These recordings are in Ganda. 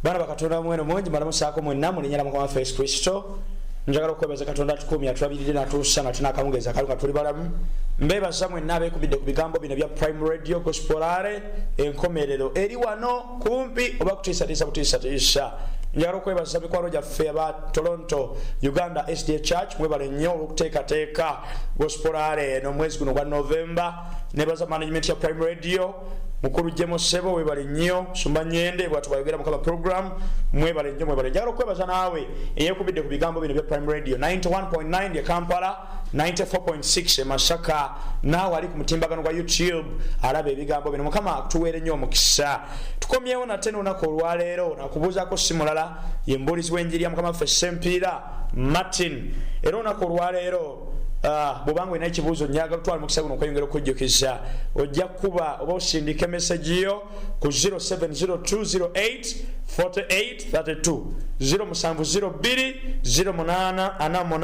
Baana bakatonda, mweno mungi malamusaako mwenna mu linnya lya Mukama waffe Yesu Kristo. Njagala okwebaza Katonda atukuumye, atulabiridde, natuusa nga tunakawungeezi akali nga tuli balamu. Mbeebaza mwenna abeekubidde ku bigambo bino bya Prime Radio Gospel Rally. Enkomerero eri wano kumpi oba kutiisatiisa butiisatiisa. Njagala okwebaza mikwano gyaffe aba Toronto Uganda SDA Church, mwebale nnyo olw'okuteekateeka Gospel Rally eno mwezi guno gwa November. Nebaza management ya Prime Radio, mukulu Jemosebo, webale nnyo, Sumba Nyende, bwatu bayogera Mukama program, mwebale nnyo, mwebale. Njagala okwebaza naawe eyekubidde ku bigambo bino bya Prime Radio 91.9 e Kampala, 94.6 e Masaka, naawe ali ku mutimbagano gwa YouTube alaba ebigambo bino. Mukama atuweere nnyo omukisa. Tukomyewo nate n'olunaku olwaleero nakubuuzaako si mulala ye mbuulizi w'enjiri ya Mukama waffe Sempiira Martin. Era olunaku olwaleero, bwobanga olina ekibuuzo, nyaga tutwala mukisa guno okweyongera okujjukiza, ojja kukuba oba osindika emesagi yo ku 070208 4832, 0702 08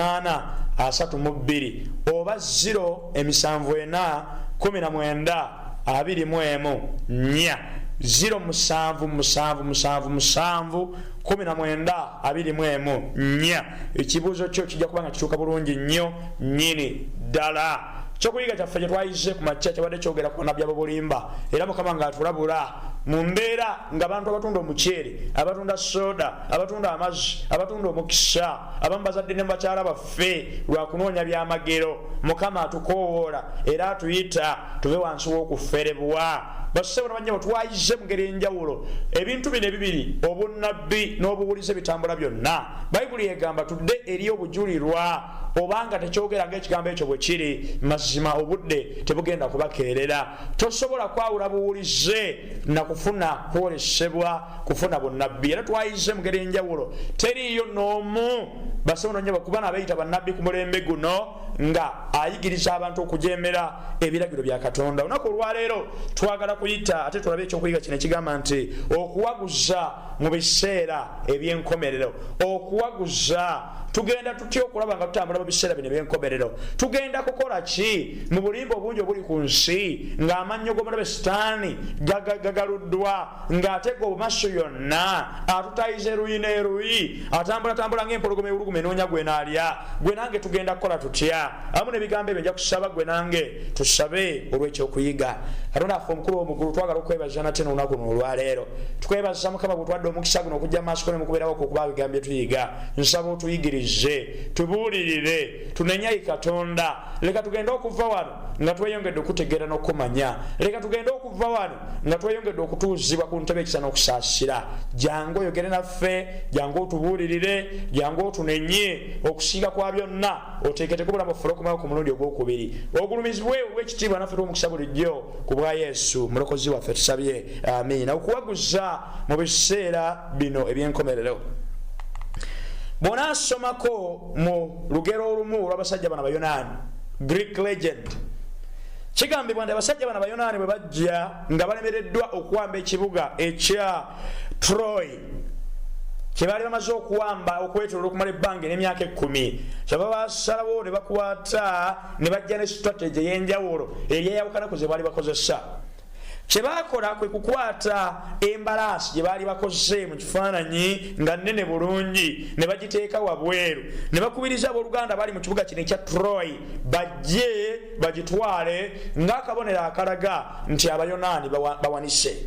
48 32, oba 0 74 19 21 4, 0 7 7 7 7 19 21 4. Ekibuuzo kyo kijja kuba nga kituuka bulungi nnyo nnyini ddala. Kyokuyiga kyaffe kye twayize ku makya kyabadde kyogera ku bannabbi ab'obulimba, era Mukama ng'atulabula mu mbeera ng'abantu abatunda omuceere, abatunda soda, abatunda amazzi, abatunda omukisa, abamu bazadde ne bakyala baffe lwa kunoonya byamagero. Mukama atukoowoola era atuyita tuve wansi w'okuferebwa. Bassebo nabanyabo, twayize mu ngeri enjawulo ebintu bino ebibiri, obunnabbi n'obuwulize, bitambula byonna. Bayibuli egamba tudde eri obujulirwa, obanga tekyogera ngaekigambo ekyo bwe kiri, mazima obudde tebugenda kubakeerera. Tosobola kwawula buwulize nakufuna kwolesebwa, kufuna bunnabbi. Era twayize mu ngeri enjawulo, teriiyo n'omu, bassebo nanyabo, kuba nabeeyita bannabbi ku mulembe guno nga ayigiriza abantu okujemera ebiragiro bya Katonda. Olunaku olwaleero twagala kuyita ate tulabe ekyokuyiga kino ekigamba nti okuwaguza mu biseera ebyenkomerero. Okuwaguza, tugenda tutya okulaba nga tutambula mu biseera bino ebyenkomerero? Tugenda kukola ki mu bulimba obungi obuli ku nsi, ng'amannyo g'omulabe Sitaani gagaluddwa, ng'atega obumaso yonna, atutayiza eruyi n'eruyi, atambulatambula ng'empologoma ewuluguma enoonya gwenaalya? Gwe nange tugenda kukola tutya awamu n'ebigambo ebyo? Nja kusaba gwe nange tusabe olw'ekyokuyiga. Katonda affe omukulu w'omuggulu, twagala okwebaza nate n'olunaku luno olwaleero. Tukwebaza Mukama bwetwadde omukisa guno okujja mu maaso ko ne mukubeerawo okuba ebigambo bye tuyiga. Nsaba otuyigirize, tubuulirire, tunenyayi Katonda. Leka tugende okuva wano nga tweyongedde okutegeera n'okumanya. Leka tugende okuva wano nga tweyongedde okutuuzibwa ku ntebe ekisa n'okusaasira. Jangu oyogere naffe, jangu otubuulirire, jangu otunenye. Okusinga kwa byonna, oteeketeke obulamu bwaffe olw'okumawo ku mulundi ogwokubiri, ogulumizibwe olw'ekitiibwa, naffe twomukisa bulijjo, ku bwa Yesu Mulokozi waffe tusabye, amiina. Okuwaguza mu biseera bino ebyenkomerero. Bw'onaasomako mu lugero olumu olw'abasajja bano Abayonaani, Greek legend, kigambibwa nti abasajja bano Abayonaani bwe bajja nga balemereddwa okuwamba ekibuga ekya Troy kyebaali bamaze okuwamba okwetolola okumala ebbanga n'emyaka 10, kyava basalawo ne bakwata ne bajja ne strategy ey'enjawulo eryeyawukana ku ze baali bakozesa. Kyebakola kwe kukwata embalaasi gye baali bakoze mu kifaananyi nga nnene bulungi ne bagiteeka wabweru, ne bakubiriza abooluganda bali mu kibuga kino ekya Troy bajje bagitwale ng'akabonero akalaga nti Abayonaani bawanise.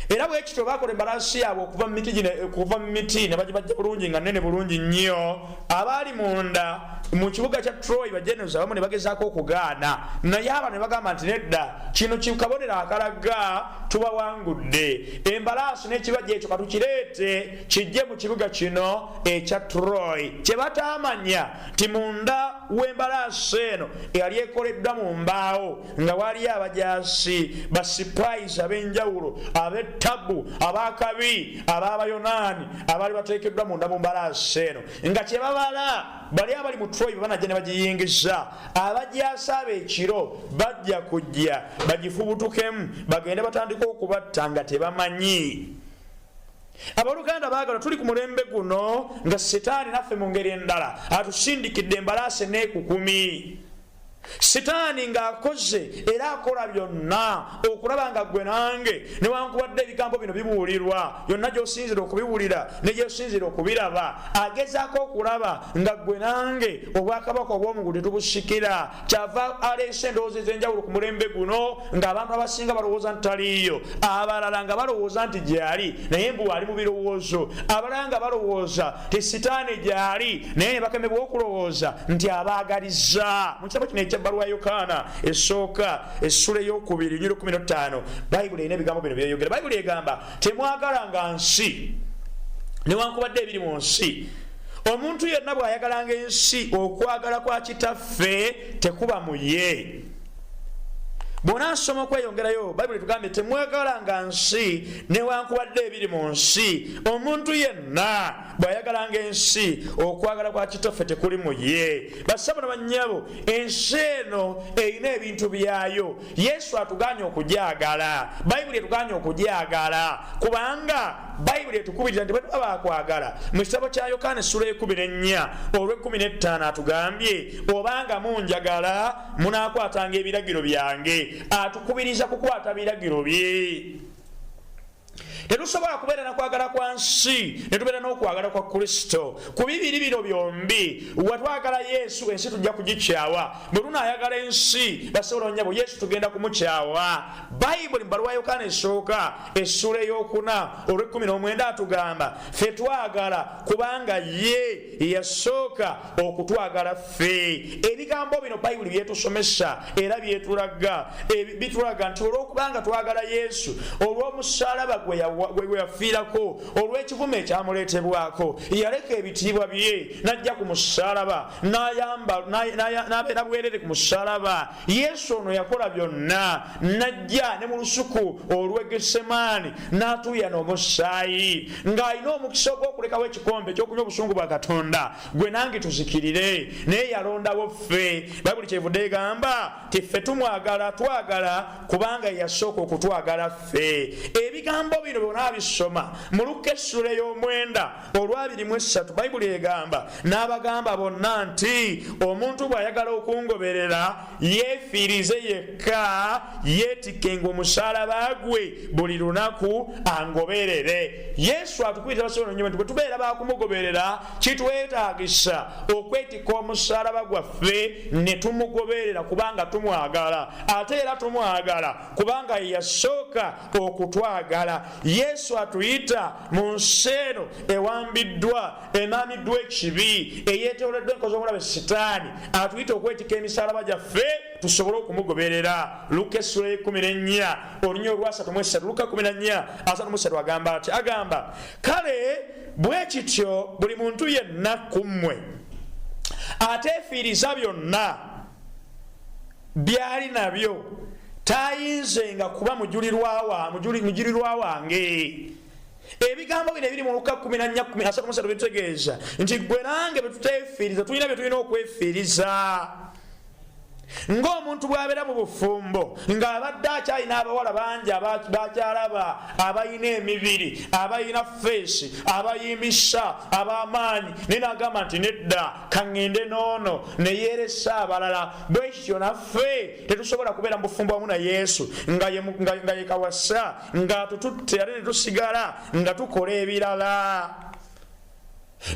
Era bwekityo bakola embalaasi yaabwe okuva mu miti gino, okuva mu miti, ne bagibajja bulungi nga nnene bulungi nnyo. Abaali munda mu kibuga kya Troy, bajenerozi abamu, ne bagezaako okugaana, naye aba ne bagamba nti nedda, kino kikabonero akalaga tubawangudde. Embalaasi n'ekibajja ekyo katukireete kijje mu kibuga kino ekya Troy. Kye bataamanya nti munda w'embalaasi eno eyali ekoleddwa mu mbaawo nga waliyo abajaasi, basipayisi ab'enjawulo, ab'ettabu, ab'akabi, ab'Abayonaani abaali bateekeddwa munda mu mbalaasi eno, nga kyebabala bali abali mu Troy bwe banajja ne bagiyingiza, abajaasi abo ekiro bajja kujja bagifubutukemu bagende batandika okubatta nga tebamanyi. Abooluganda baagala, tuli ku mulembe guno nga Sitaani naffe mu ngeri endala atusindikidde embalaasi neekukumi. Sitaani ng'akoze era akola byonna okulaba nga ggwe nange, newankubadde ebigambo bino bibuulirwa yonna gy'osinzira okubiwulira ne gy'osinzira okubiraba, agezaako okulaba nga ggwe nange obwakabaka obw'omugulu tetubusikira. Kyava aleese endowooza ez'enjawulo ku mulembe guno, ng'abantu abasinga balowooza nti taliiyo, abalala nga balowooza nti gyali naye mbu ali mu birowoozo, abalala nga balowooza ti sitaani gyali naye ne bakemebwa okulowooza nti abaagaliza. Mu kitabo kino eky'ebbaluwa ya Yokaana esooka essula ey'okubiri nyiro 15, Bayibuli erina ebigambo bino byeyogera. Bayibuli egamba, temwagalanga nsi newankubadde ebiri mu nsi. Omuntu yenna bw'ayagalanga ensi, okwagala kwa Kitaffe tekuba mu ye. Bw'onaasoma okweyongerayo, Bayibuli etugambye temwagalanga nsi newankubadde ebiri mu nsi. Omuntu yenna bw'ayagalanga ensi, okwagala kwa Kitaffe tekuli mu ye. Bassabo ne bannyabo, ensi eno erina ebintu byayo. Yesu atuganye okugyagala, Bayibuli etuganye okugyagala, kubanga Bayibuli etukubiriza nti bwe tuba bakwagala. Mu kitabo kya Yokaana essula 14 olw'e15 atugambye, obanga munjagala munaakwatanga ebiragiro byange. Atukubiriza kukwata biragiro bye. Tetusobola kubeera na kwagala kwa nsi ne tubeera n'okwagala kwa Kristo. Ku bibiri bino byombi, watwagala Yesu, ensi tujja kugikyawa. Bwe tunaayagala ensi, basobola nnyabo, Yesu tugenda kumukyawa. Bayibuli mu bbaluwa ya Yokaana esooka essula ey'okuna olw'ekkumi n'omwenda atugamba, ffe twagala kubanga ye yasooka okutwagala ffe. Ebigambo bino Bayibuli byetusomesa era byetulaga, bitulaga nti olw'okubanga twagala Yesu, olw'omusaalaba gwe yafiirako, olw'ekivumo ekyamuleetebwako, yaleka ebitiibwa bye n'ajja ku musaalaba, n'abeera bwerere ku musaalaba. Yesu ono yakola byonna, n'ajja ne mu lusuku olw'e Getsemaani n'atuuyana omusaayi, ng'alina omukisa ogw'okulekawo ekikompe ekyokunywa obusungu bwa Katonda, gwe nange tuzikirire, naye yalondawo ffe. Bayibuli kyevudde egamba ti ffe tumwagala, twagala kubanga yasooka okutwagala ffe. Ebigambo bino byonna bisoma mu Luka essula ey'omwenda olwabiri mu esatu. Bayibuli egamba, n'abagamba bonna nti omuntu bw'ayagala okungoberera yeefiirize yekka, yeetikkenga omusaalaba gwe buli lunaku angoberere. Yesu atukubiriza basobola nnyo nti bwe tubeera bakumugoberera kitwetaagisa okwetikka omusaalaba gwaffe ne tumugoberera, kubanga tumwagala, ate era tumwagala kubanga ye yasooka okutwagala. Yesu atuyita mu nsi eno ewambiddwa, emaamiddwa ekibi, eyeetooloddwa enkozi omulabe Sitaani, atuyita okwetikka emisaalaba gyaffe tusobole okumugoberera. Luka essula y'ekumi n'ennya olunya olwasatu mu esatu, Luka 14:33 agamba ati, agamba, kale bwe kityo buli muntu yenna ku mmwe ateefiiriza byonna byali nabyo tayinzenga kuba mujulirwa wange. Ebigambo bino ebiri mu Luka 14:33 bitutegeeza nti gwe nange bwe tuteefiiriza tulina bye tulina okwefiiriza. Ng'omuntu bw'abeera mu bufumbo ng'abadde akyalina abawala bangi bakyalaba, abalina emibiri, abalina feesi, abayimbisa, ab'amaanyi, naye n'agamba nti nedda, kaŋŋende n'ono, ne yeeresa abalala. Bwe kityo naffe tetusobola kubeera mu bufumbo wamu na Yesu nga ye kawasa, ng'atututte ate ne tusigala nga tukola ebirala.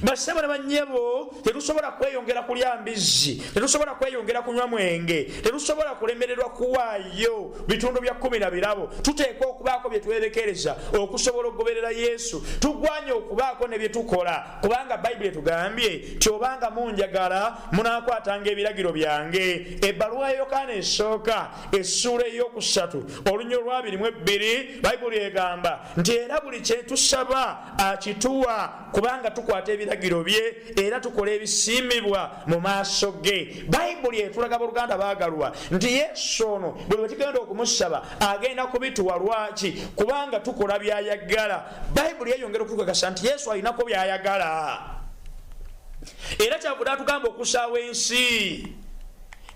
Bassebo ne bannyabo, tetusobola kweyongera kulya mbizzi, tetusobola kweyongera kunywa mwenge, tetusobola kulemererwa kuwaayo bitundu bya 10 na birabo. Tuteekwa okubaako bye twerekereza okusobola okugoberera Yesu. Tugwanye okubaako ne bye tukola, kubanga Bayibuli etugambye nti obanga munjagala munaakwatanga ebiragiro byange. Ebbaluwa ya Yokaana esooka essuula ey'okusatu olunya olwabiri mu ebbiri, Bayibuli egamba nti era buli kye tusaba akituwa, kubanga tukwata ebiragiro bye era tukola ebisiimibwa mu maaso ge. Bayibuli etulaga, abooluganda baagalwa, nti Yesu ono buli bwe tugenda okumusaba agenda kubituwa. Lwaki? Kubanga tukola by'ayagala. Bayibuli eyongera okutukakasa nti Yesu alinako by'ayagala, era kyavudde atugamba okusaawa ensi.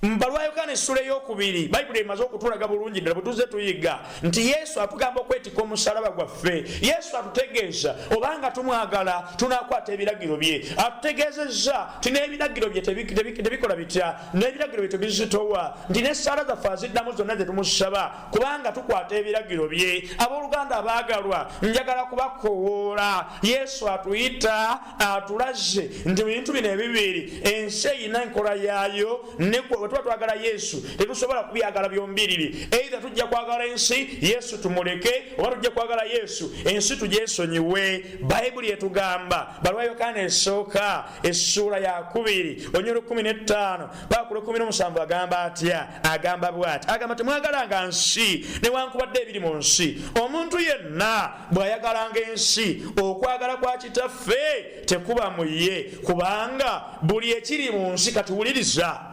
Mbalwa Yokaana essula eyokubiri, Bayibuli emaze okutulaga bulungi ddala bwe tuzze tuyiga nti Yesu atugamba okwetikka omusalaba gwaffe. Yesu atutegeeza obanga tumwagala tunakwata ebiragiro bye. Atutegeezezza nti n'ebiragiro bye tebikola bitya, n'ebiragiro bye tebizitowa, nti n'essaala zaffe aziddamu zonna ze tumusaba kubanga tukwata ebiragiro bye. Abooluganda abaagalwa, njagala kubakowoola. Yesu atuyita, atulaze nti mu bintu bino ebibiri, ensi eyina enkola yaayo, bwe tuba twagala Yesu tetusobola kubyagala byombiriri. Eitha tujja kwagala ensi, Yesu tumuleke, oba tujja kwagala Yesu, ensi tugyesonyiwe. Bayibuli etugamba, balwa Yokaana esooka essuula yakubiri onyolo 15 paka ku 17, agamba atya? Agamba bwati, agamba, "Temwagalanga nsi newankubadde ebiri mu nsi. Omuntu yenna bw'ayagalanga ensi, okwagala kwa Kitaffe tekuba mu ye, kubanga buli ekiri mu nsi." Kati wuliriza,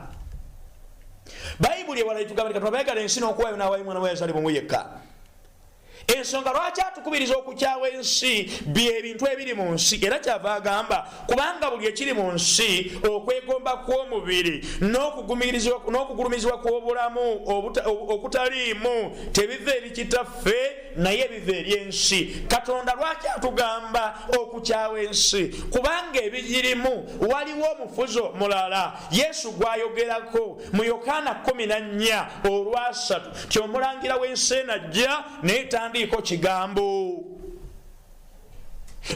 Bayibuli ewala etugamba nti Katonda bayagala ensi n'okuwaayo n'awaayo Mwana we yazaalibwa omu yekka. Ensonga lwaki atukubiriza okukyawa ensi, byebintu ebiri mu nsi. Era kyava agamba, kubanga buli ekiri mu nsi, okwegomba kw'omubiri n'okugulumizibwa kw'obulamu okutaliimu, tebiva eri Kitaffe, naye biva eri ensi. Katonda lwaki atugamba okukyawa ensi? Kubanga ebigirimu waliwo omufuzi omulala, Yesu gwayogerako mu Yokaana 14 olwasatu, ti omulangira w'ensi eno ajja, naye tandiiko kigambo.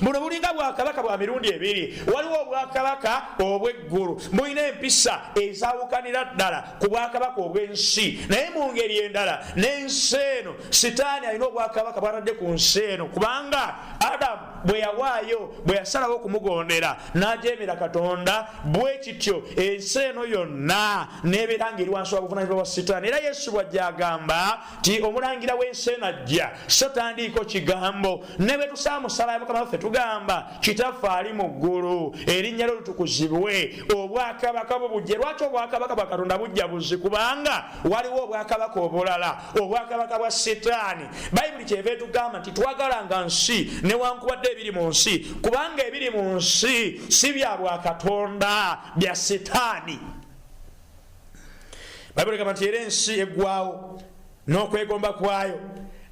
Buno bulinga bwakabaka bwa mirundi ebiri. Waliwo obwakabaka obw'eggulu, bulina empisa ezawukanira ddala ku bwakabaka obw'ensi. Naye mu ngeri endala, n'ensi eno Sitaani alina obwakabaka bwatadde ku nsi eno, kubanga Adamu bwe yawaayo, bwe yasalawo okumugondera n'ajeemera Katonda, bwe kityo ensi eno yonna nebeera nga eri wansi wa buvunanyizibwa bwa Sitaani. Era Yesu bwajja agamba ti omulangira w'ensi eno ajja, so tandiiko kigambo. Ne bwe tusaba mu ssala ya Mukama waffe tugamba, "Kitaffe ali mu ggulu, erinnya lyo litukuzibwe, obwakabaka bwo bujje." Lwaki obwakabaka bwa Katonda bujja buzi? Kubanga waliwo obwakabaka obulala, obwakabaka bwa Sitaani. Bayibuli kyeva etugamba nti twagalanga nsi newankubadde ebiri mu nsi, kubanga ebiri mu nsi si bya bwakatonda, bya Sitaani. Bayibuli egamba nti era ensi eggwawo n'okwegomba kwayo,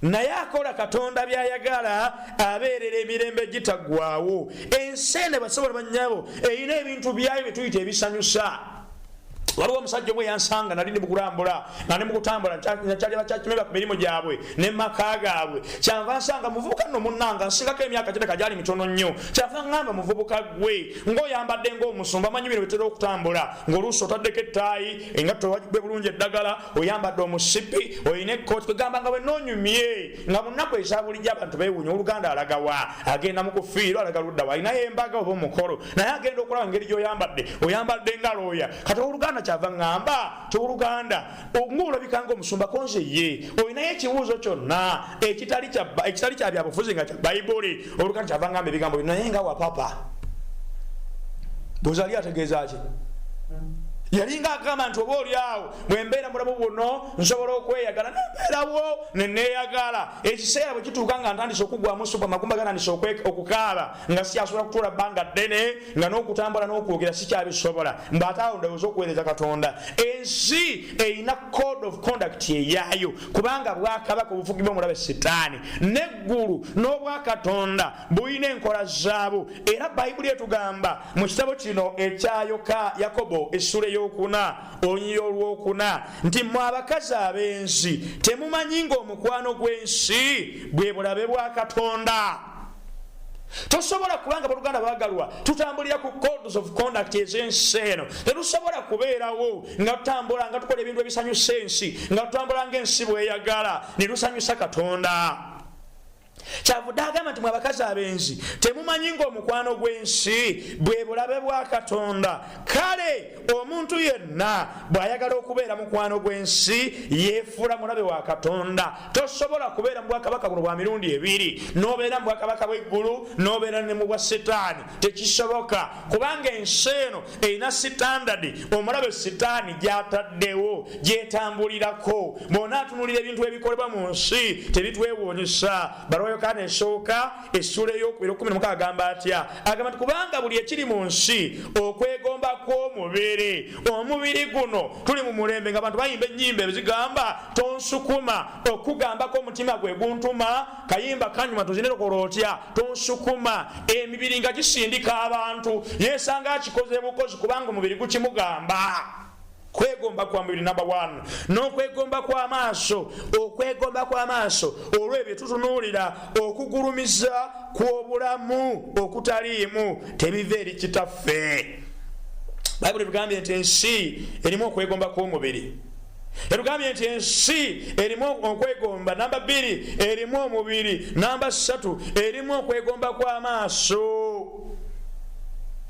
naye akola Katonda byayagala abeerera emirembe gitaggwawo. Ensi eno, basobola banyabo, erina ebintu byayo byetuyita ebisanyusa. Waliwo omusajja omwe yansanga, nali ndi mukulambula, nga ndi mukutambula, nakyali bakyakimeba ku mirimu gyabwe ne maka gaabwe. Kyanva nsanga muvubuka nno munnanga, nsingako emyaka kireka gyali mitono nnyo. Kyava ŋŋamba, "Muvubuka gwe, ng'oyambadde ng'omusumba." Manyi bino bitera okutambula, ng'oluusi otaddeko ettaayi, engatto wagibwe bulungi eddagala, oyambadde omusipi, olina ekkooti. Kwegamba nga bwenoonyumye nga mu nnaku eza bulijjo, abantu beewuunya, oluganda alagawa? Agenda mu kufiirwa, alaga luddawa? Alinayo embaga oba omukolo? Naye agenda okulaba engeri gy'oyambadde, oyambadde nga looya. Kati oluganda kyava ŋŋamba ti, "Oluganda, ngaolabika nga omusumba, konze ye olinayo ekibuuzo kyonna ekitali kya byabufuzi nga kya Bayibuli?" Oluganda kyava ŋŋamba ebigambo bino, "Naye nga wapapa." Bwozali ategeeza ki? Yalinga agamba nti oba oli awo bwembeera mulamu buno nsobola okweyagala, nembeerawo neneeyagala. Ekiseera bwe kituuka nga ntandise okugwamu supu, amagumba gatandise okukaaba, nga sikyasobola kutuula bbanga ddene, nga n'okutambula n'okwogera sikyabisobola, mbaate awo ndowooza okuweereza Katonda. Ensi erina code of conduct eyaayo, kubanga bwakabaka obufugibwa omulabe Sitaani. Neggulu n'obwakatonda bulina enkola zaabo. Era Bayibuli etugamba mu kitabo kino ekyayoka Yakobo essula eyokuna olunyiri olwokuna nti, "Mmwe abakazi ab'ensi, temumanyi ng'omukwano gw'ensi bwe bulabe bwa Katonda?" Tosobola, kubanga baluganda bagalwa, tutambulira ku codes of conduct ez'ensi eno. Tetusobola kubeerawo nga tutambula nga tukola ebintu ebisanyusa ensi, nga tutambula ngaensi bweyagala, ne tusanyusa Katonda. Kyavudde agamba nti, "Mwe abakazi abenzi, temumanyi ngaomukwano gw'ensi bwe bulabe bwa Katonda? Kale omuntu yenna bw'ayagala okubeera mukwano gw'ensi, yeefuula mulabe wa Katonda." Tosobola kubeera mu bwakabaka buno bwa mirundi ebiri, n'obeera mu bwakabaka bw'eggulu n'obeera ne mu bwa Sitaani. Tekisoboka, kubanga ensi eno erina standard omulabe Sitaani gyataddewo gyetambulirako. Bwona atunulira ebintu ebikolebwa mu nsi, tebitwewuunyisa. Baluwa Yokaana esooka essula eyokubiri 16 agamba atya? Agamba nti, kubanga buli ekiri mu nsi, okwegomba kw'omubiri, omubiri guno. Tuli mu mulembe nga abantu bayimba ennyimba ezigamba, "Tonsukuma okugambako, omutima gwe guntuma." Kayimba kanyuma, tuzinerokola otya? Tonsukuma. Emibiri nga gisindika abantu, yesanga akikoze bukozi kubanga omubiri gukimugamba. Kwegomba kwa mubiri number 1, n'okwegomba kw'amaaso, okwegomba kw'amaaso olwebyo tutunuulira, okugulumiza kw'obulamu okutaliimu, tebiva eri Kitaffe. Bayibuli etugambye nti ensi erimu okwegomba kw'omubiri, etugambye nti ensi erimu okwegomba, namba 2, erimu omubiri, namba 3, erimu okwegomba kw'amaaso.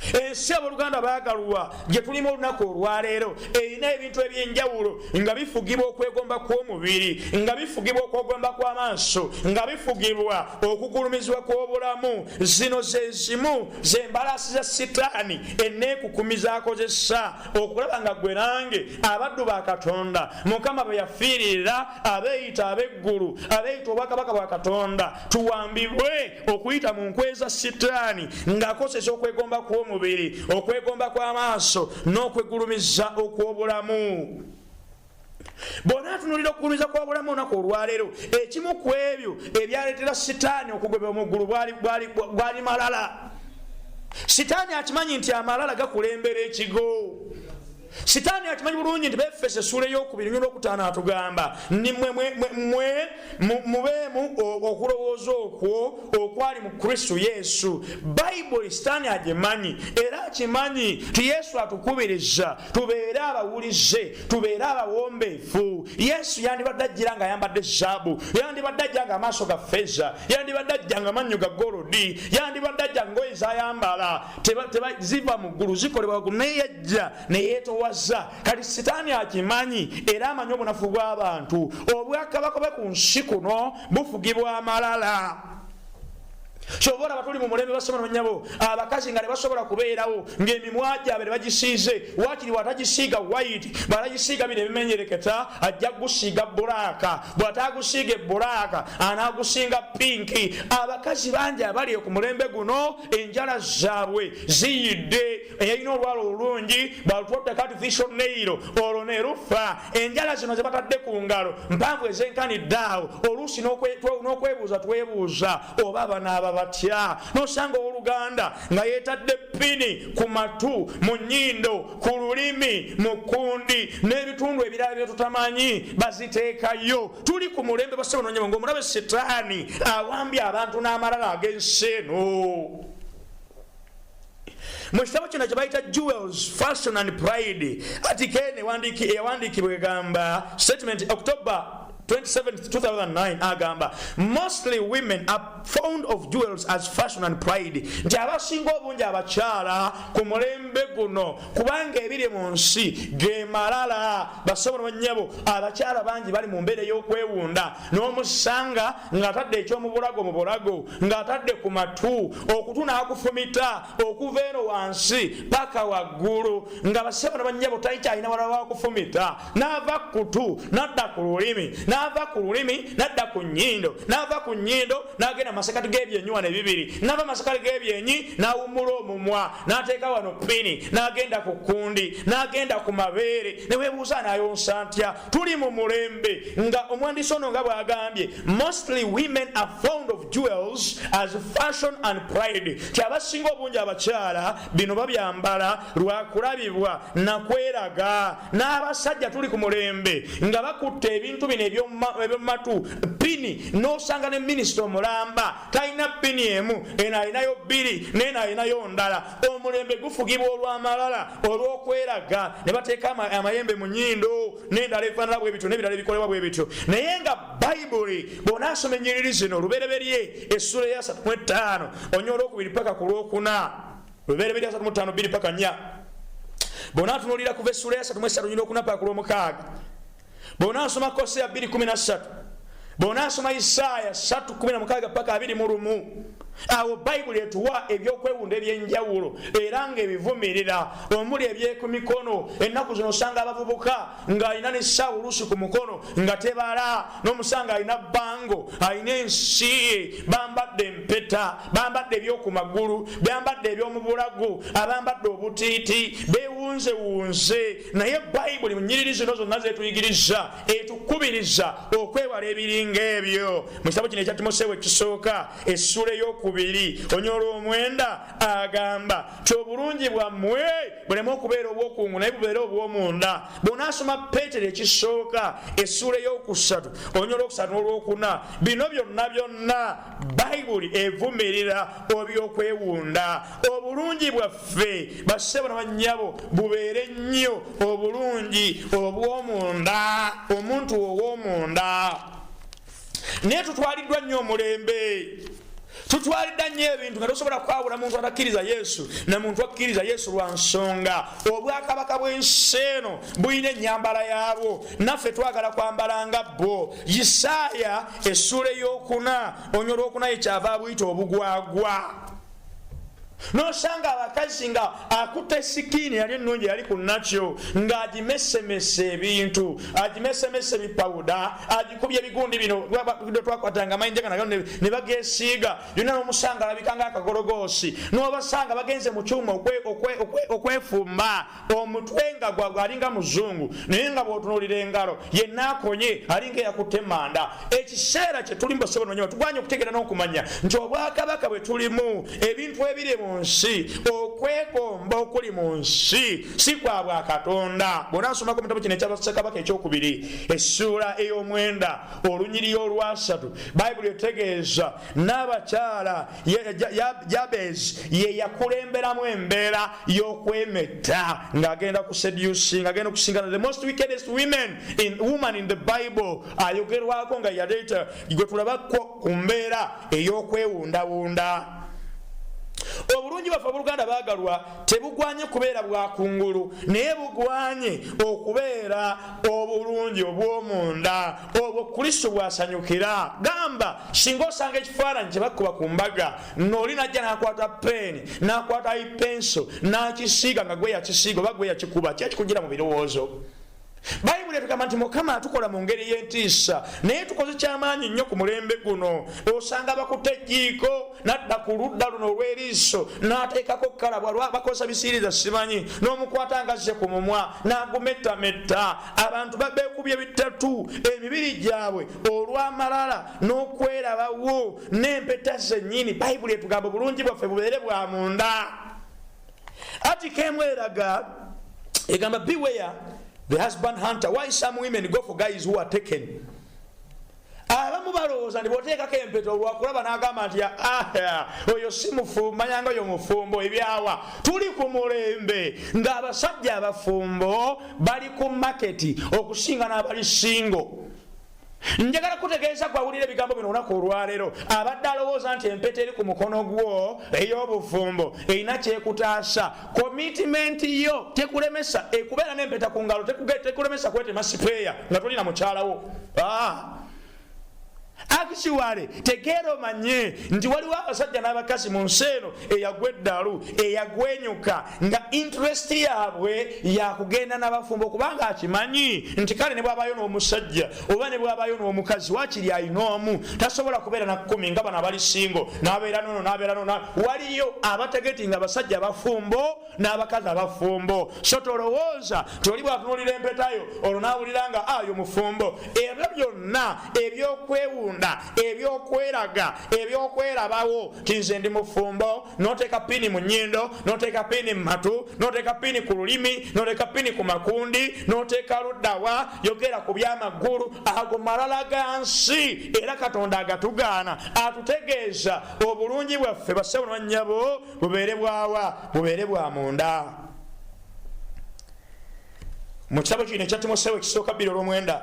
Ensi, abooluganda baagalwa, gye tulimu olunaku olwaleero, erina ebintu ebyenjawulo nga bifugibwa okwegomba kw'omubiri, nga bifugibwa okwegomba kw'amaaso, nga bifugibwa okugulumizibwa kw'obulamu. Zino ze zimu zembalaasi za Sitaani eneekukumiza akozesa okulaba nga gwe nange, abaddu ba Katonda Mukama bwe yafiiririra, abeeyita ab'eggulu, abeeyita obwakabaka bwa Katonda, tuwambibwe okuyita mu nkwe za Sitaani ng'akozesa okwegomba kw'omubiri, okwegomba kw'amaaso n'okwegulumiza okw'obulamu. Bw'onaatunulira okugulumiza kw'obulamu olunaku olwaleero, ekimu ku ebyo ebyaleetera Sitaani okugobebwa mu ggulu bwali malala. Sitaani akimanyi nti amalala gakulembera ekigo. Sitaani akimanyi bulungi nti Befeso essuula eyokubiri 5 atugamba ni mwe mubeemu okulowooza okwo okwali mu Kristo Yesu. Bayibuli Sitaani agimanyi era akimanyi ti Yesu atukubiriza tubeere abawulize, tubeere abawombeefu. Yesu yandibadde ajjira nga ayambadde zaabu, yandibadde ajja nga amaaso ga feza, yandibadde ajja nga mannyo ga golodi, yandibadde ajja ngoye zayambala ziva mu ggulu, zikolebwa waggulu, naye yajja neyeetowaza. Kati Sitaani akimanyi era amanyi obunafu bw'abantu. Obwakabaka bwe ku nsi kuno bufugibwa amalala. Kyova olaba tuli mu mulembe, basoma nonyabo, abakazi nga tebasobola kubeerawo ng'emimwa gyabwe tebagisiize. Wakiri bwatagisiiga white, bwatagisiiga bino ebimenyereketa, ajja kugusiiga black, bw'atagusiiga eblack, anaagusinga pink. Abakazi bangi abali ku mulembe guno enjala zaabwe ziyidde. Eyalina olwala olulungi balutwatteko artificial nail, olwo nerufa. Enjala zino zebatadde ku ngalo mpanvu ezenkanidde awo, oluusi n'okwebuuza twebuuza oba banaaba batya. Nosanga owooluganda nga yeetadde pini ku matu, mu nnyindo, ku lulimi, mu kkundi n'ebitundu ebirala byetutamanyi baziteekayo. Tuli ku mulembe, basebo nonyabo, ngaomulabe Sitaani awambye abantu n'amalala ag'ensi eno. Mu kitabo kino kyebayita "Jewels, Fashion and Pride", article eno eyawandiikibwa egamba, statement October 27, 2009, agamba, "Mostly women are fond of jewels as fashion and pride," nti abasinga obungi abakyala ku mulembe guno, kubanga ebiri mu nsi ge malala, basobola banyabo, abakyala bangi bali mu mbeera ey'okwewunda, n'omusanga ng'atadde ekyomubulago mu bulago, ng'atadde ku matu, okutu n'akufumita okuva eno wansi paka waggulu, nga basebo banyabo takyalina walala wakufumita. N'ava kutu n'adda ku lulimi, n'ava ku lulimi n'adda ku nnyindo, n'ava ku nnyindo n'agenda masekati g'ebyenyi wano ebibiri, n'ava masekati g'ebyenyi n'awummula omumwa, n'ateeka wano pini, n'agenda ku kkundi, n'agenda ku mabeere, ne weebuuza n'ayonsa ntya. Tuli mu mulembe nga omwandiisi ono nga bw'agambye, "Mostly women are fond of jewels as fashion and pride," ti abasinga obungi abakyala bino babyambala lwakulabibwa nakweraga. N'abasajja tuli ku mulembe nga bakutte ebintu bino ebyomumatu, pini, n'osanga ne minisita omulamba talina pini emu, eno alinayo bbiri, neeno alinayo ndala. Omulembe gufugibwa olw'amalala, olw'okweraga, ne bateeka amayembe mu nyindo n'endala ebifaanana bwe bityo n'ebirala ebikolebwa bwe bityo. Naye nga Bayibuli bw'onaasoma ennyiriri zino, Lubereberye essula eya 35 onyola olwokubiri paka ku lwokuna, Lubereberye 35 2 paka 4, bw'onaatunuulira kuva essula ya 33 nyina okuna paka ku lwomukaaga, bw'onaasoma Koseya 2:13, bw'onaasoma Isaaya 3:16 paka 21. Awo Bayibuli etuwa ebyokwewunda ebyenjawulo era nga ebivumirira, omuli ebyekumikono. Ennaku zino osanga abavubuka ng'alina n'essaawa oluusi ku mukono nga tebala, n'omusanga alina bango, alina ensi, bambadde empeta, bambadde ebyokumagulu, bambadde ebyomubulago, abambadde obutiiti, bewunzewunze. Naye Bayibuli mu nyiriri zino zonna zetuyigiriza etukubiriza okwewala ebiringa ebyo. Mu kitabo kino ekya Timoseewo ekisooka, essula eyokubiri, onyola 9, agamba ti obulungi bwammwe buleme okubeera obwokungu, naye bubeere obwomunda. Bw'onaasoma Peetero ekisooka, essula 3, onyola 3 n'olwokuna, bino byonna byonna Bayibuli evumirira obyokwewunda. Obulungi bwaffe, bassebo na bannyabo, bubeere nnyo obulungi obw'omunda, omuntu ow'omunda. Naye tutwaliddwa nnyo omulembe, tutwalidda nnyo ebintu nga tosobola kwawula muntu atakkiriza Yesu na muntu akkiriza Yesu, lwa nsonga obwakabaka bw'ensi eno bulina ennyambala yaabwo, naffe twagala kwambala nga bbo. Isaaya essuula 4, onyo 4, yekyava abuyita obugwagwa. Nosanga abakazi nga akutta sikiini yali ennungi yali ku nakyo, ng'agimesemesa ebintu, agimesemesa ebipawuda, agikubye ebigundi bino twakwatanga amayinja gano ne bagesiiga byonna, n'omusanga alabika nga akagologoosi. N'obasanga bagenze mu kyuma okwefumba omutwe nga alinga muzungu, naye nga bw'otunuulira engalo yenna akonye, alinga eyakutte emanda. Ekiseera kye tulimu, basebo, tugwanye okutegeera n'okumanya nti obwakabaka bwe tulimu, ebintu ebiri mu nsi, okwegomba okuli mu nsi si kwa bwakatonda. Bw'onaasomako mu kitabo kino ekyabassekabaka ekyokubiri, essuula 9, olunyiri 3, Bayibuli etegeeza n'abakyala Jabez ye yakulemberamu embeera y'okwemetta ng'agenda ku seducing, agenda okusingana the most wickedest women in, woman in the Bible, ayogerwako nga yaleeta gwe tulabako ku mbeera ey'okwewundawunda. Obulungi bwaffe, abooluganda baagalwa, tebugwanye kubeera bwakungulu, naye bugwanye okubeera obulungi obw'omunda, obwo Kristo bwasanyukira. Gamba singa osanga ekifaananyi kye bakuba ku mbaga, n'oli najja n'akwata peeni, n'akwata ipenso, n'akisiiga nga gwe yakisiiga oba gwe yakikuba, kyekikugira mu birowoozo. Bayibuli etugamba nti Mukama atukola mu ngeri y'entiisa, naye tukoze kyamaanyi nnyo ku mulembe guno. Osanga bakutte ejjiiko, nadda ku ludda luno olw'eriiso n'ateekako kalabwa, bakozesa bisiiriza simanyi, n'omukwata nga azze ku mumwa n'agumettametta. Abantu beekubye bitatu emibiri gyabwe olw'amalala n'okwerabawo n'empeta zennyini. Bayibuli etugamba obulungi bwaffe bubeere bwa munda. Article emu eraga, egamba, "Beware the husband hunter: why some women go for guys who are taken." Abamu balowooza nti bwoteekako empeta olwakulaba n'agamba nti, "Ah, oyo si mufumbo, manyanga oyo mufumbo." Ebyawa, tuli ku mulembe ng'abasajja abafumbo bali ku market okusinga n'abali single. Njagala kutegeeza gwawulira ebigambo bino olunaku olwaleero, abadde alowooza nti empeta eri ku mukono gwo ey'obufumbo erina kyekutaasa, commitment yo tekulemesa ekubeera n'empeta ku ngalo, tekulemesa kwetema sipeeya nga tolina mukyalawo. Ah. Actually, tegeera omanye nti waliwo abasajja n'abakazi mu nsi eno eyagwa eddalu, eyagwenyuka, nga interest yaabwe yakugenda n'abafumbo, kubanga akimanyi nti kale ne bwabayo n'omusajja oba ne bwabayo n'omukazi, wakiri alina omu, tasobola kubeera na 10 nga bano abali single, n'abeera nono, n'abeera nono. Waliyo abatargetinga abasajja abafumbo n'abakazi abafumbo. So tolowooza nti oli bwatunulira empetayo olwo n'awulira nga ayo mufumbo. Ebyo byonna ebyokwewunda, ebyokweraga, ebyokwerabawo nti nze ndi mufumbo, noteeka pini mu nnyindo, noteeka pini mu matu, noteeka pini ku lulimi, noteeka pini ku makundi, noteeka luddawa, yogera ku byamaggulu, ago malala ga nsi era Katonda agatugaana. Atutegeeza obulungi bwaffe, bassebo nanyabo, bubeere bwawa? Bubeere bwa munda. Mu kitabo kino ekya Timoseewo ekisooka 2 olwomwenda,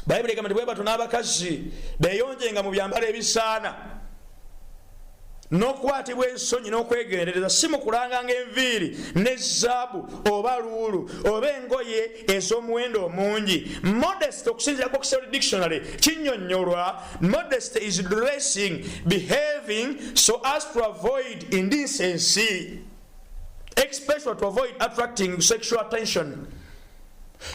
Bayibuli egamba nti bwe bato n'abakazi beyonjenga mu byambalo ebisaana. N'okukwatibwa ensonyi n'okwegendereza, si mu kulanganga enviiri ne zaabu oba luulu oba engoye ez'omuwendo omungi. Modest, okusinziira ku Oxford Dictionary, kinnyonnyolwa: modest is dressing, behaving so as to avoid indecency, especially to avoid attracting sexual attention.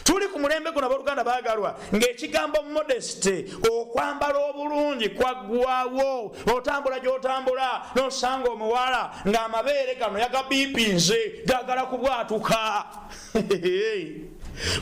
Tuli ku mulembe guno, abooluganda baagalwa, ng'ekigambo modest, okwambala obulungi, kwaggwawo. Otambula gy'otambula n'osanga omuwala ng'amabeere gano yagabiipinze, gagala kubwatuka.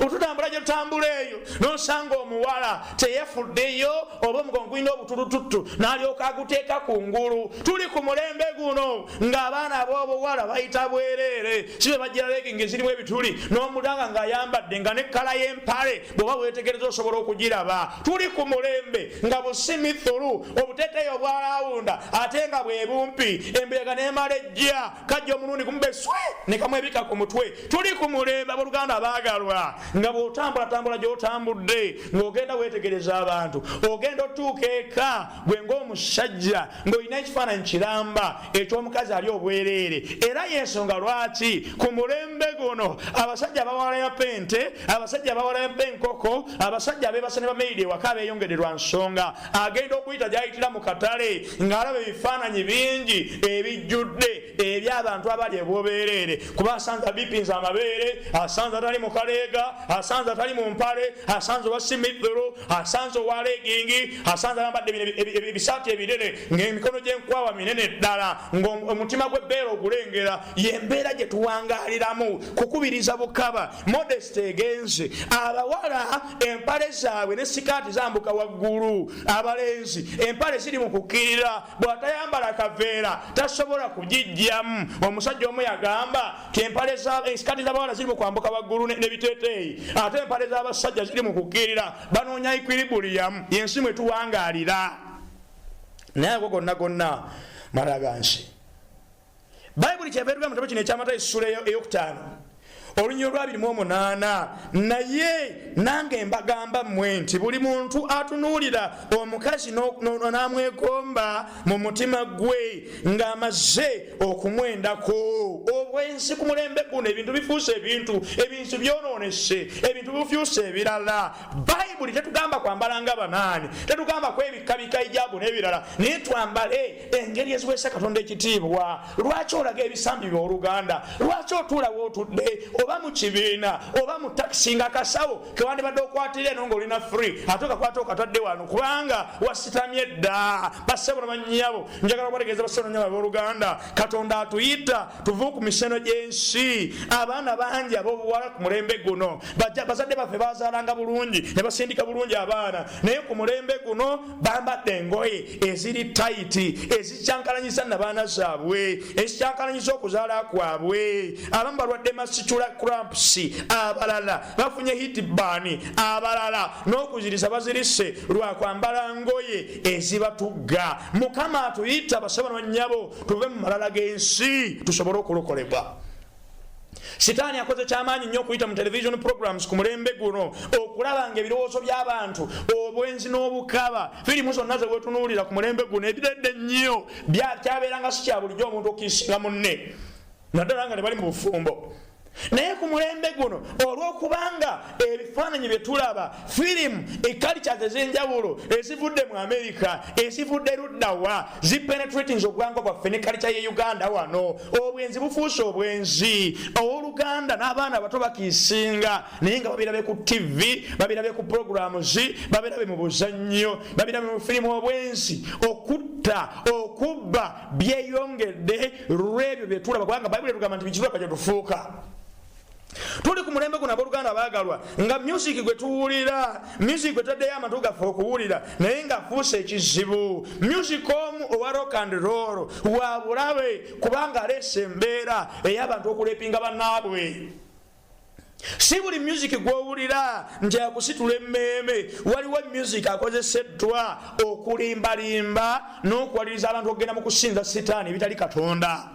Otutambula gye tutambula eyo nosanga omuwala teyefuddeyo, oba omugongo gulina obutulututtu n'alyoka aguteeka ku ngulu. Tuli ku mulembe guno ng'abaana ab'obuwala bayita bwereere, si be bajjira leggings ezirimu ebituli, n'omulanga ng'ayambadde nga nekkala y'empale bw'oba weetegereza osobola okugiraba. Tuli ku mulembe nga busimithulu, obuteeteeyi obwalawunda ate nga bwe bumpi, embuyaga n'emala ejja kajja omulundi gumube swe ne kamwebika ku mutwe. Tuli ku mulembe, abooluganda abaagalwa, nga bw'otambulatambula gy'otambudde ng'ogenda weetegereza abantu, ogenda otuuka eka gwe ng'omusajja ng'olina ekifaananyi kiramba eky'omukazi ali obwereere. Era yensonga lwaki ku mulembe guno abasajja bawalaya pente, abasajja bawalaya enkoko, abasajja abeebasa ne bamaid ewaka beeyongedde, lwa nsonga agenda okuyita gy'ayitira mu katale ng'alaba ebifaananyi bingi ebijjudde eby'abantu abali ebwobeereere, kuba asanze abipinza amabeere, asanze atali mu kaleega, asanze atali mu mpale, asanze owa see-through, asanze owa legging, asanze ayambadde ebisaati ebinene ng'emikono gy'enkwawa minene ddala, ng'omutima gw'ebbeera ogulengera. Yembeera gye tuwangaaliramu. Kukubiriza bukaba, modest egenze. Abawala empale zaabwe ne sikaati zambuka waggulu, abalenzi empale ziri mu kukkirira, bw'atayambala kaveera tasobola kugijjamu. Omusajja omu yagamba ti empale, esikaati z'abawala ziri mu kwambuka waggulu n'ebiteeteeyi, ate empale z'abasajja ziri mu kukkirira, banoonya equilibrium. Yensi mwe tuwangaalira, naye ago gonna gonna malala gansi. Bayibuli kyeva eruga mu kitabo kino ekyamata, essula eyokutaano, olunyiriri olwa 28: "Naye nange mbagamba mmwe nti buli muntu atunuulira omukazi n'amwegomba mu mutima gwe, ng'amaze okumwendako." Obwensi ku mulembe guno, ebintu bifuuse ebintu, ebintu byonoonese, ebintu bifuuse ebirala. Bayibuli tetugamba kwambala nga banaani, tetugamba kwebikabika ijabu n'ebirala, naye twambale engeri eziweesa Katonda ekitiibwa. Lwaki olaga ebisambi byoluganda? Lwaki otuula wootudde, oba mu kibiina oba mu takisi, nga kasawo kewandibadde okwatira eno ngaolina free, ate okakwata okatadde wano kubanga wasitamye dda? Bassebo banyabo, njagala okubategeeza, bassebo nanyabo abooluganda, Katonda atuyita tuve ku miseno gy'ensi. Abaana bangi ab'obuwala ku mulembe guno, bazadde baffe bazaalanga bulungi ne basindika bulungi abaana, naye ku mulembe guno bambadde engoye eziri tight, ezikyankalanyisa nabaana zaabwe, ezikyankalanyiza okuzaala kwabwe. Abamu balwadde menstrual cramps, abalala bafunye heartburn, abalala n'okuzirisa bazirise lwakwambala ngoye ezibatugga. Mukama atuyita, bassebo nanyabo, tuve mu malala g'ensi tusobole okulokolebwa. Sitaani akoze kyamaanyi nnyo okuyita mu television programs ku mulembe guno okulaba nga ebirowoozo by'abantu, obwenzi n'obukaba, firimu zonna zewetunuulira ku mulembe guno ebiredde nnyo. Kyabeeranga si kya bulijjo omuntu okiisinga munne, naddala nga tebali mu bufumbo, naye ku mulembe guno olw'okubanga ebifaananyi bye tulaba, firimu, ecultures ez'enjawulo ezivudde mu Amerika, ezivudde luddawa, zipenetratinze obwanga bwaffe ne culture ye Uganda wano. Obwenzi bufuuse obwenzi, owooluganda, n'abaana abato bakiisinga, naye nga babirabe ku TV, babirabe ku programs, babirabe mu buzannyo, babirabe mu firimu. Obwenzi, okutta, okubba byeyongedde lwebyo byetulaba, kubanga Bayibuli etugamba nti bikitulaba gyetufuuka. Tuli ku mulembe guno, abooluganda abaagalwa, nga music gwe tuwulira, music gwe tutaddeyo amatu gaffe okuwulira, naye ng'afuuse ekizibu. Music omu owa rock and roll wa bulabe, kubanga aleese embeera ey'abantu okurapinga bannaabwe. Si buli music gwowulira nti akusitula emmeeme. Waliwo music akozeseddwa okulimbalimba n'okuwaliriza abantu okugenda mu kusinza sitaani ebitali Katonda.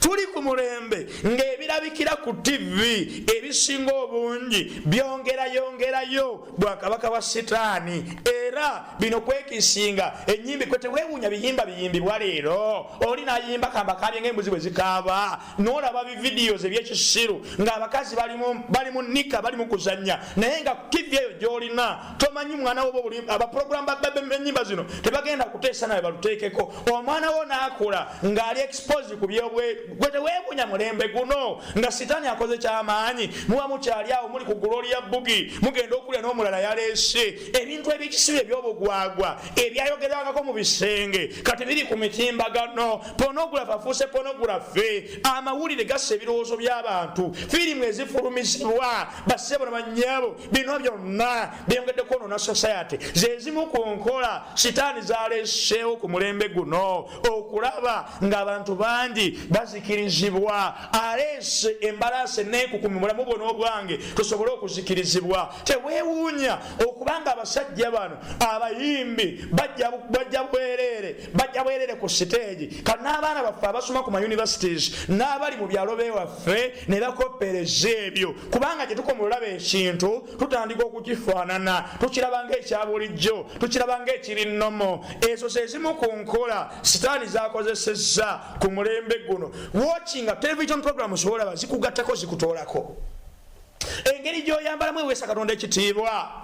Tuli ku mulembe ng'ebirabikira ku ttivi ebisinga obungi byongerayongerayo bwakabaka bwa Sitaani, era bino kwekisinga enyimbi kwe tewewuunya biyimba biyimbibwa leero. Oli nayimba kamba kabye ng'embuzi bwe zikaaba, n'olaba bividiyozi ebyekisiru ng'abakazi bali mu nika bali mu kuzannya, naye nga ttivi eyo gy'olina tomanyi mwana wo abaproguramu benyimba zino tebagenda kuteesa nawe baluteekeko. Omwana wo n'akula ng'ali expose ku byobwe. Gwe teweebunya mulembe guno nga Sitaani akoze kyamaanyi. Muba mukyali awo muli ku Gloria Bugi, mugenda okulya n'omulala yaleese ebintu ebyekisiru ebyobugwagwa ebyayogerwangako mu bisenge, kati biri ku mitimbagano. Pornography afuuse pornography. Amawulire gassa ebirowoozo by'abantu, firimu ezifulumizibwa. Bassebo na bannyabo, bino byonna byongedde kwonoona society. Zezimu ku nkola Sitaani zaleseewo ku mulembe guno okulaba ng'abantu bangi bazikirizibwa. Aleese embalaasi eneekukumi mulamu bwo n'obwange tusobole okuzikirizibwa. Teweewuunya okubanga abasajja bano abayimbi bajja bwereere, bajja bwereere ku siteegi. Kati n'abaana baffe abasoma ku ma universities n'abali mu byalo bewaffe ne bakoppereza ebyo, kubanga gye tukoma olaba ekintu tutandika okukifaanana, tukiraba ng'ekya bulijjo, tukiraba ng'ekiri nnomo. Ezo ze zimu ku nkola Sitaani zakozesezza ku mulembe guno. Watchinga television programs olaba zikugattako, zikutoolako. Engeri gy'oyambalamu eweesa Katonda ekitiibwa?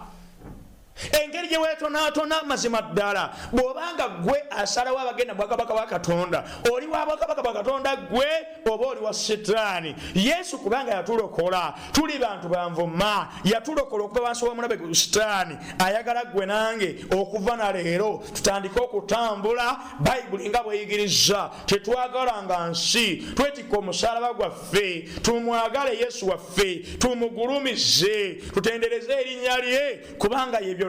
Engeri gye weetonaatona, mazima ddala bw'obanga gwe asalawo abagenda mu bwakabaka bwa Katonda, oli wa bwakabaka bwa Katonda gwe oba oli wa Sitaani? Yesu kubanga yatulokola, tuli bantu banvuma. Yatulokola okuva wansi w'omulabe Sitaani. Ayagala gwe nange okuva na leero tutandike okutambula Bayibuli nga bweyigiriza. Tetwagalanga nsi, twetikka omusaalaba gwaffe, tumwagale Yesu waffe, tumugulumize, tutendereze erinnya lye, kubanga ye byonna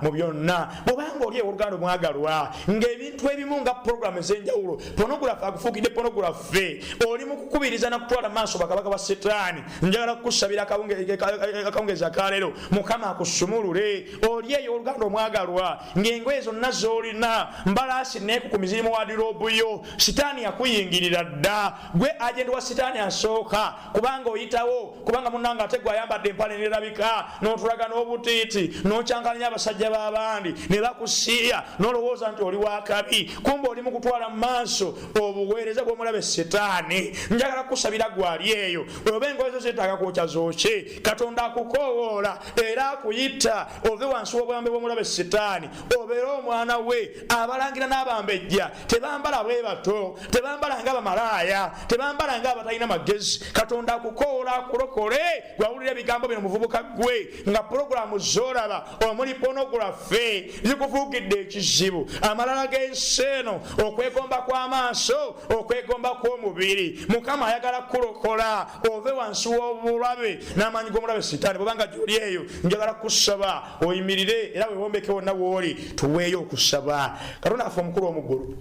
mu byonna. Bwobanga oli ewoluganda omwagalwa ng'ebintu ebimu nga puroguramu ez'enjawulo, pornography agufuukidde pornography, oli mu kukubiriza nakutwala maaso bakabaka ba Sitaani, njagala kukusabira akawungeezi akaleero Mukama akusumulule. Oli eyo oluganda omwagalwa ng'engoye zonna z'olina mbalaasi neekukumi ziri mu wadirobu yo, Sitaani yakuyingirira dda. Gwe agenti wa Sitaani asooka, kubanga oyitawo, kubanga munange ate gwe ayambadde empale nerabika n'otulaga n'obutiiti n'okyankalanya abasajja b'abandi ne bakusiiya n'olowooza nti oli wakabi, kumba oli mu kutwala mu maaso obuweereza bw'omulabe Sitaani. Njagala kukusabira gwali eyo, oba engoye zo zeetaaga kwokya, zookye. Katonda akukoowoola era akuyita ove wansi w'obwambe bw'omulabe Sitaani, obeere omwana we. Abalangira n'abambejja tebambala bwe bato, tebambala nga bamalaaya, tebambala nga abatalina magezi. Katonda akukoola akulokole. Gwawulira ebigambo bino, muvubuka gwe nga pulogulaamu z'olaba omuli pornography zikufuukidde ekizibu, amalala g'ensi eno, okwegomba kw'amaaso, okwegomba kw'omubiri, Mukama ayagala kukulokola ove wansi w'obulabe n'amaanyi g'omulabe Sitaani. Bwobanga gyoli eyo, njagala kusaba oyimirire era wewombeke wonna wooli, tuweeyo okusaba. Katonda affe omukulu omuggulu,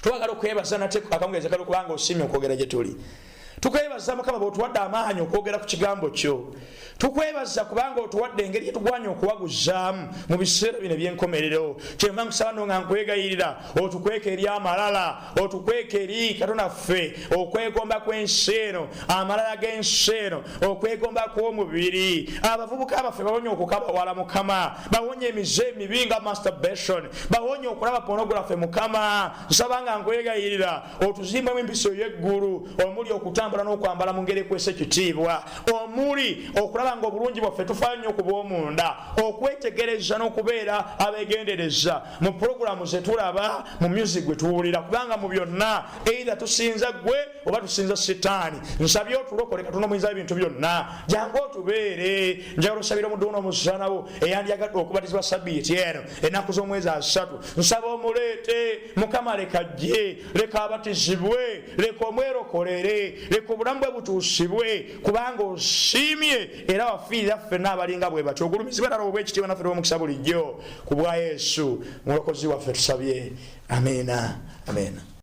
twagala okwebaza nate akawungeezi kali okubanga osiimye okwogera gye tuli. Tukwebaza Mukama bweotuwadde amaanyi okwogera ku kigambo kyo. Tukwebaza kubanga otuwadde engeri gyetugwanya okuwaguzaamu mu biseera bino ebyenkomerero. Kyenva nkusaba no nga nkwegayirira otukweka eri amalala, otukweka eri Katonda ffe okwegomba kw'ensi eno, amalala g'ensi eno, okwegomba kw'omubiri. Abavubuka baffe bawonye okukabawala Mukama, bawonye emize emibi nga masturbation, bawonye okulaba pornography. Mukama, nsaba nga nkwegayirira otuzimbemu empisa ey'eggulu, omuli okutambula n'okwambala mu ngeri ekwesa ekitiibwa, omuli okulaba nga obulungi bwaffe tufaayo nnyo ku bw'omunda, okwetegereza n'okubeera abeegendereza mu pulogulaamu zetulaba, mu music gwe tuwulira, kubanga mu byonna either tusinza gwe oba tusinza Sitaani. Nsabye otulokole. Katonda omuyinza ebintu byonna, jangu otubeere. Njagala osabira omuddu n'omuzaanawo eyandyagadde okubatizibwa sabiiti eno, ennaku z'omwezi 30. Nsaba omuleete Mukama, leka ajje, leka abatizibwe, leka omwerokolere, leka obulamu bwe butuusibwe, kubanga osiimye era wafiirira ffenna abalinga bwe batyo. Ogulumizibwe nalo obwekitiibwa naffe omukisa bulijjo, ku bwa Yesu Mulokozi waffe tusabye, amiina, amiina.